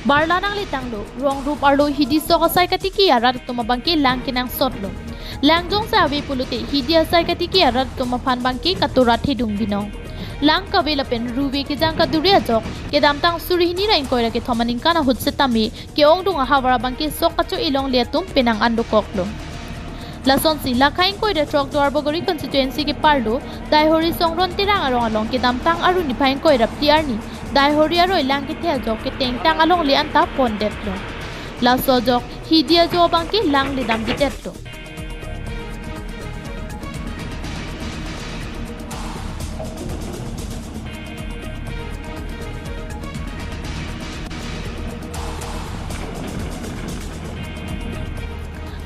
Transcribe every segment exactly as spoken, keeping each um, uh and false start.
Barla nangletanglo, rong rup arlo hidi sok asai katiki arat atum abangke lang kenangsotlo. Lang jongsi ave pulote hidi asai katiki arat atum aphan abangke katorat thedung binong. Lang kave lapen ruve kejang kaduri ajok kedamtang suri hini ra ingkoi ra kethom aningkan ahut setame ke-ongdung ahavar abangke sok kacho-e longle atum penang an dokoklo. Lasonsi lakha ingkoi ra throk Duarbagori constituency keparlo Daihori Songron Terang arong along kedamtang arni phai ingkoi ra phli arni Daihori aroi lang kethe ajok ketengtang alongle anta pondetlo. Laso ajok hidi ajo abangke lang ledamdedetlo.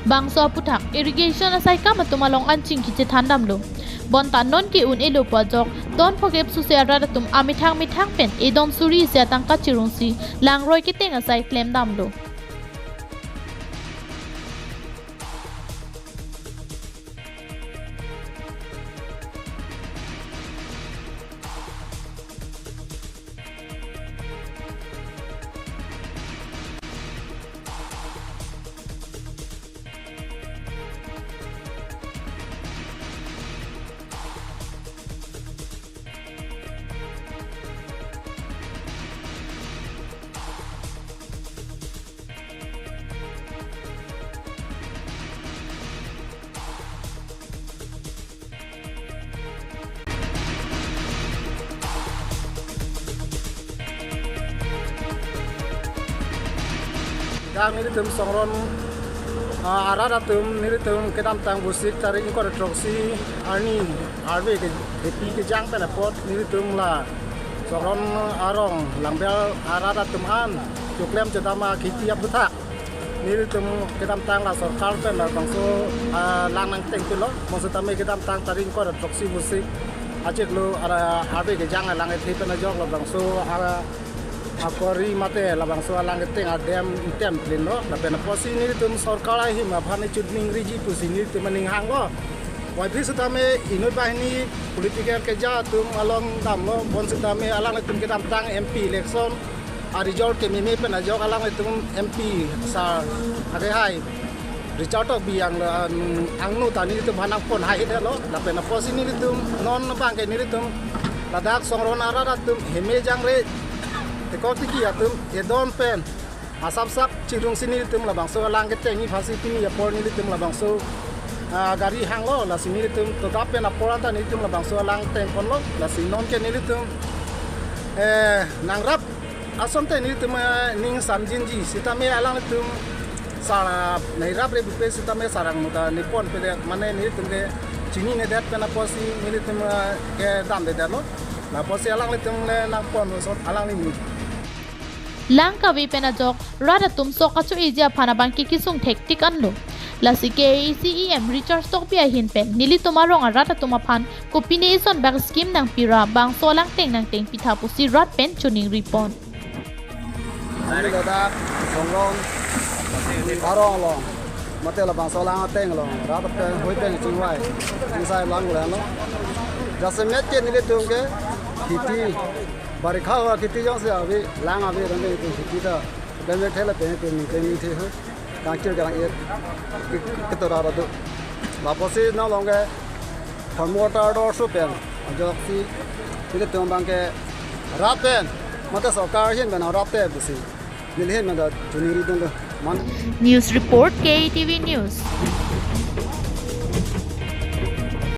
Bangso aputhak irrigation asai kam atum along an chingki chethandamlo. Bonta non ke-un-elo pu ajok don phokep suse arat atum amethang methang pen edon suri isi atangka chirungsi langroi keteng asai klemdamlo. Dak nelitum Songron, ah, arat atum nelitum kedamtang Vosik tarik ingkoi ra throksi arni arve ke epi kejang pen apot nelitum la Songron arong Langbel arat atum an choklem chodam akhiti aputhak nelitum kedamtang la sorkar pen labangso, ah, lang nangteng pulo, mo setame kedamtang tarik ingkoi ra throksi Vosik achiklo ara arve kejang alang ethe pen ajok labangso ara akori mate labangso alang keteng adem item plin lo, lapen apotsi nelitum sorkar ahim aphan chutningriji pusi nelitum aning hanglo. Wai phli setame inut banghini political keja atum along damlo, bon setame alanglitum kedamtang M P election a-result kememe pen ajok alanglitum M P sar ake hai Richard Tokbi ang, um, angno ta nelitum aphan nangpon haihedetlo, lapen apotsi nelitum non abangke nelitum ladak Songron arat atum heme jangre ekor tiki atum edon pen asapsap chirungsi nelitum labangso alang ketengji aphansi pini apor nelitum labangso, ah, gari hanglo, lasi nelitum todap pen apor anta nelitum labangso alang tengponlo, lasi non ke nelitum, eh, nangrap asonte nelitum, eh, ning samjinji setame alanglitum sar, ah, nai rapre bupe setame sarang muda nepon pedet mane nelitum ke chininedet pen apotsi nelitum, eh, kedamdedetlo. Lapotsi alanglitum le nangpon son alangli ni. Lang kave pen ajok rat atum sok kacho-eji aphan abangke kesung thektik anlo. Lasi K A A C E M Richard Tokbi ahin pen nelitum arong arat atum aphan kopine ison bak scheme nangpira, bangso alangteng nangtengpitha pusi rat pen choningripon. Neli ladak Songron arong along, mate labangso alang ateng along rat pen hoi pen chingvai chingsai lang le lo. Jasemet ke nelitum ke kheti, barikha hua kheti jongsi ave, lang ave, rang nelitum kheti ta, dan le thela pen pen pen the ho. Kangkir kang-et ke, ketora radu. Lapotsi nang along ke farm water dor su pen ajoksi nelitum abangke rat pen mate sorkar ahin pen rat te pusi neli ahin pen ta choningridunlo. Man. News report, K A T V News.